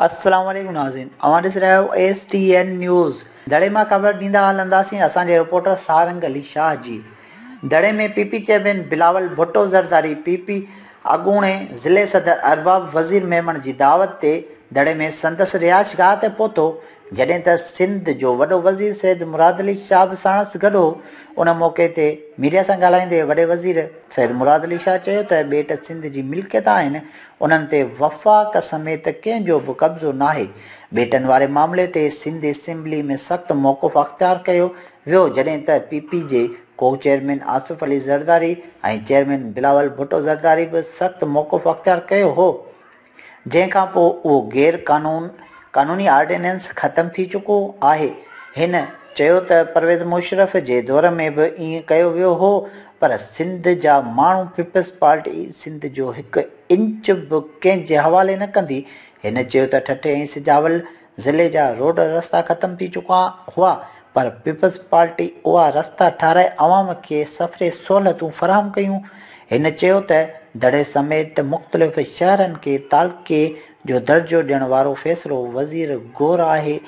السلام عليڪم ناظرين اوهان ڏسي رهيا آهيو ايس ٽي اين نيوز دڙي مان خبر ڏيندا هلنداسين اسان جي رپورٽر سارنگ علي شاهه جي دڙي ۾ P P chairman Bilawal Bhutto Zardari P P اڳوڻي ضلعي صدر ارباب وزير ميمڻ جي دعوت تي دڙي ۾ سندس رهائش گاهه تي پهتو جڏهن ته سنڌ جو وڏو وزير سيد مراد علي شاهه به ساڻس گڏ هو. ان موقعي تي ميڊيا سان ڳالهائيندي وڏي وزير سيد مراد علي شاهه چيو ته ٻيٽ سنڌ جي ملڪيت آهن، انهن تي وفاق سميت ڪنهن جو به قبضو ناهي. ٻيٽن واري معاملي تي سنڌ اسيمبلي ۾ سخت موقف اختيار ڪيو ويو، جڏهن ته پي پي جي ڪو چيئرمين آصف علي زرداري ۽ چيئرمين بلاول ڀٽو زرداري به سخت موقف اختيار ڪيو هو. جنهن کان پوء اهو غير قانون قانوني آرڊيننس ختم ٿي چڪو آهي. هن چيو ته پرويز مشرف جي دور ۾ به ائين ڪيو ويو هو پر سنڌ جا ماڻهو پيپلز پارٽي سنڌ جو هڪ انچ به ڪنهن جي حوالي نه ڪندي. هن چيو ته ٺٽي ۽ سجاول ضلعي جا روڊ رستا ختم ٿي چڪا هئا پر پيپلز پارٽي اها رستا ٺاهرائي عوام کي سفري سهولتون فراهم ڪيون. هن چيو ته دڙي سميت مختلف شهرن کي تعلقي جو درجو ڏيڻ وارو فيصلو وزير گور آهي.